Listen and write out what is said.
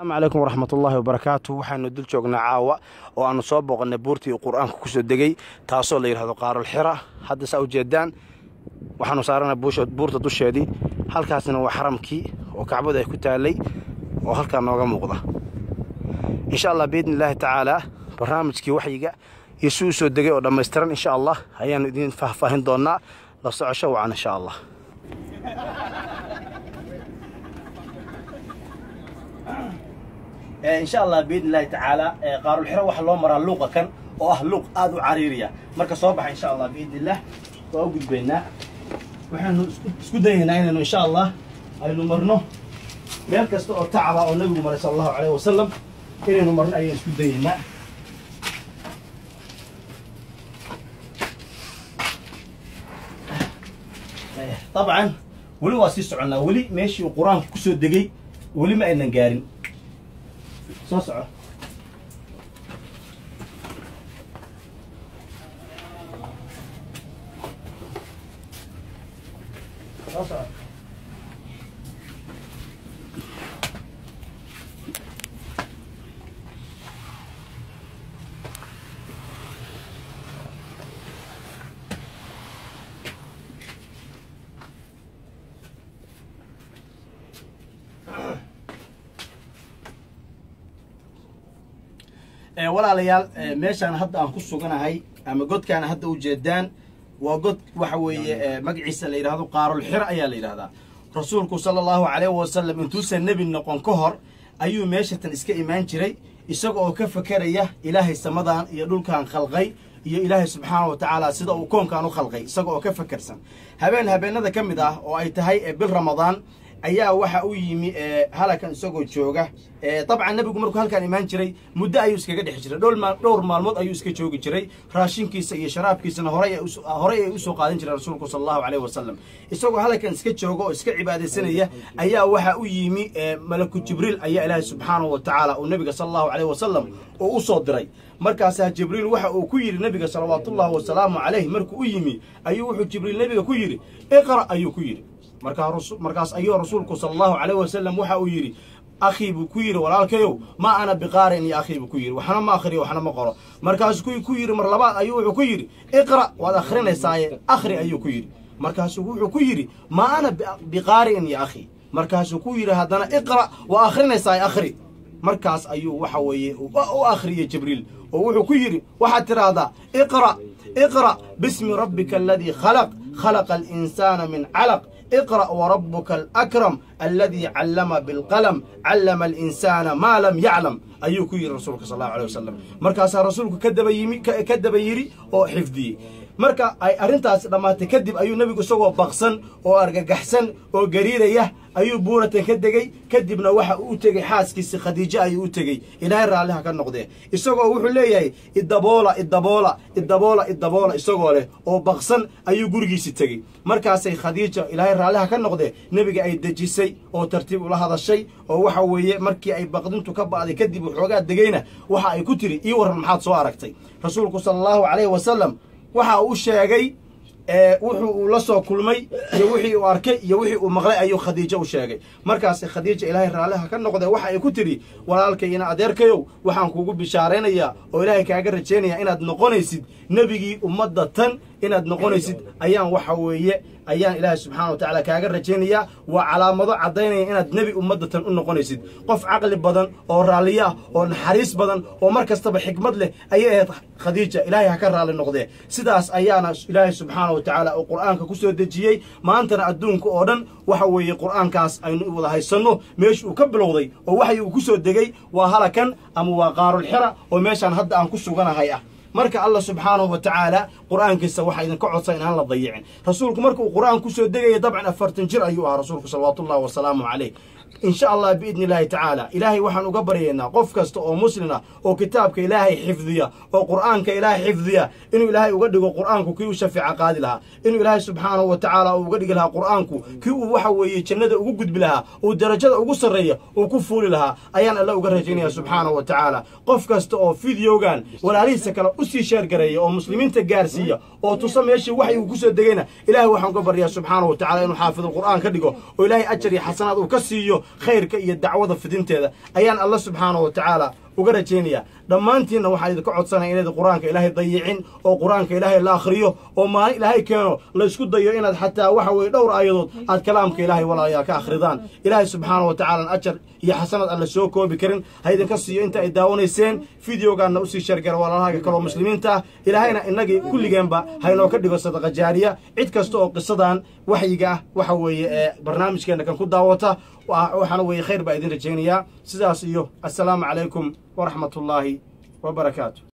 Asalaamu calaykum waraxmatullaahi wabarakaatu. Waxaanu dul joognaa caawa oo aanu soo booqannay buurtii uu qur-aanku ku soo degay, taasoo la yidhahdo Qaarulxira. Hadda saa ujeedaan waxaanu saaranay buurta dusheedii, halkaasna waa xaramkii oo kacbadu ay ku taalay oo halkaa nooga muuqda. Insha Allah biidni illaahi tacaalaa barnaamijkii waxyiga iyo si uu soo degay oo dhammaystiran insha Allah ayaanu idiin faahfaahin doonnaa. La socosho wacan insha Allah. Insha Allah biidni illahi tacaala Qaarulxiro waxaa loo maraa luuqa kan oo ah luuq aada u cariiriya. Marka soo baxa insha Allah biidni illah waa u gudbaynaa. Waxaanu isku dayaynaa inaynu insha Allah aynu marno meel kasta oo tacaba oo nabigu maray sala allahu calayh wasalam inaynu marno ayaynu isku dayaynaa. Dabcan weli waa sii soconnaa, weli meeshii uu qur-aanku kusoo degay weli ma aynan gaarin. Soo soco. Soo soco. Walaalayaal, meeshaan hadda aan ku suganahay ama godkaan hadda ujeedaan waa god waxa weeye magaciisa la yidhahdo Qaarulxira ayaa la yidhahdaa. Rasuulku sala allahu calayhi wasalam intuusan nebi noqon ka hor ayuu meeshatan iska imaan jiray, isaga oo ka fekeraya ilaahay samadan iyo dhulkan khalqay iyo ilaahay subxaana wa tacaala sida uu koonkan u khalqay, isaga oo ka fekersan. Habeen habeenada ka mid ah oo ay tahay bil Ramadaan ayaa waxa u yimi halakan isagoo jooga. Dabcan nebigu markuu halkaan imaan jiray muddo ayuu iskaga dhex jiray, dhowr maalmood ayuu iska joogi jiray. Raashinkiisa iyo sharaabkiisana horay ay usoo qaadan jireen. Rasuulku sala allahu calayhi wasalam isagoo halakan iska jooga oo iska cibaadaysanaya ayaa waxa u yimi malaku Jibriil ayaa ilaahay subxaanahu wa tacaala uu nebiga sala allahu calayhi wasalam uu u soo diray. Markaasaa Jibriil waxa uu ku yidhi nebiga salawaatullahi wasalaamu calayh, markuu u yimi ayuu wuxuu Jibriil nebiga ku yidhi iqra' ayuu ku yidhi. Markaas ayuu rasuulku sala allahu calayh wasalam waxa uu yidhi akhii buu ku yidhi, walaalkayow, ma ana biqaarin iyo akhii buu ku yidhi, waxna ma akhriyo waxna ma qoro. Markaasuu ku yidhi mar labaad ayuu wuxuu ku yidhi iqra', waad akhrinaysaaye akhri ayuu ku yidhi. Markaasuu wuxuu ku yidhi ma ana biqaari'in ya akhii. Markaasuu ku yidhi haddana iqra', waa akhrinaysaay akhri. Markaas ayuu waxa weeye u akhriyey Jibriil oo wuxuu ku yidhi waxaad tidhaahdaa iqra', iqra' bismi rabbika aladii khalaq, khalaqa alinsaana min calaq, iqra' warabuka alakram alladii callama bilqalam, callama alinsaana maa lam yaclam ayuu ku yidhi rasuulka sal allahu alay wasalam. Markaasaa rasuulku ka daba yimi ka daba yidhi oo xifdiyey. Marka ay arrintaas dhammaatay kadib ayuu nebigu isagoo baqsan oo argagaxsan oo gariiraya ayuu buuratan ka degey. Kadibna waxa uu u tegey xaaskiisi Khadiijo ayuu u tegey, ilaahay raalliha ka noqdee, isagoo wuxuu leeyahay idaboola, idaboola, idaboola, idaboola, isagoo leh oo baqsan ayuu gurigiisi tegey. Markaasay Khadiija ilaahay raalliha ka noqdee nebiga ay dejisay oo tartiib ula hadashay, oo waxa weeye markii ay baqdintu ka ba'day kadib waxoogaa degeyna waxa ay ku tiri ii warran, maxaad soo aragtay? Rasuulku sala allahu calayhi wasalam waxa uu sheegay wuxuu uu la soo kulmay iyo wixii uu arkay iyo wixii uu maqlay ayuu Khadiijo u sheegay. Markaas Khadiija ilaahay raalliha ka noqdee waxa ay ku tidhi walaalkayina adeerkayow, waxaan kugu bishaaraynayaa oo ilaahay kaaga rajaynayaa inaad noqonaysid nebigii ummadda tan, inaad noqonaysid ayaan waxa weeye ayaan ilaahay subxaana wa tacaala kaaga rajaynayaa. Waa calaamado caddaynaya inaad nebi ummadda tan u noqonaysid. Qof caqli badan oo raalliyo ah oo naxariis badan oo mar kastaba xikmad leh ayay ahayd Khadiija, ilaahay ha ka raalli noqdee. Sidaas ayaana ilaahay subxaana wa tacaala uu qur'aanka ku soo dejiyey. Maantana adduunka oo dhan waxa weeye qur'aankaas aynu wada haysanno meesha uu ka bilowday oo waxay uu ku soo degay waa halakan ama waa Qaarulxira oo meeshaan hadda aan ku suganahay ah. Marka Allah subxaanahu wa tacaala qur'aankiisa waxaa idinka codsan inaan la dayicin. Rasuulku marka uu qur'aan ku soo degaya dabcan 40 jir ayuu ahaa rasuulku salawaatullahi wasalaamu calayh. Insha Allah biidni illaahi tacaala ilaahay waxaan uga baryaynaa qof kasta oo muslin ah oo kitaabka ilaahay xifdiya oo qur'aanka ilaahay xifdiya inuu ilaahay uga dhigo qur'aanku kii u shafiica qaadi lahaa, inuu ilaahay subxaanahu wa tacaala uu uga dhigi lahaa qur'aanku kii uu waxa weeye jannada ugu gudbi lahaa, uu darajada ugu sarreeya uu ku fuuli lahaa ayaan alle uga rajaynaya subxaanahu wa tacaala. Qof kasta oo fideogan walaalihiisa kale usii sheergareeya oo muslimiinta gaarsiiya oo tusa meeshii waxay uu ku soo degayna ilaahay waxaan uga baryaa subxaanahu wa tacala inuu xaafidulqur'aan ka dhigo oo ilaahay ajar iyo xasanaad uu ka siiyo. guulaysto khayrka iyo dacwada fidinteeda ayaan Alla subxaanahu wa tacaala uga rajaynayaa. Dhammaantiinna waxaan idinka codsanaya inayd qur-aanka Ilaahay dayicin oo qur-aanka Ilaahay la akhriyo, oo maalin Ilaahay keeno la isku dayo inaad xataa waxa weeye dhowr aayadood aad kalaamka Ilaahay walaalayaal ka akhridaan. Ilaahay subxaana wa tacaala ajar iyo xasanad aan la soo koobi karin ha idinka siiyo inta ay daawanayseen videogaanna usii sheergara walaalahaaga kaloo muslimiinta ah. Ilaahayna innagii kulligeenba haynoo ka dhigo sadaqa jaariya. Cid kasta oo qisadan waxyiga ah waxa weeye ee barnaamijkeenna kan ku daawata, waxaana weeye khayr baa idin rajaynayaa. Sidaas iyo assalaamu calaykum waraxmatullaahi wabarakaatu.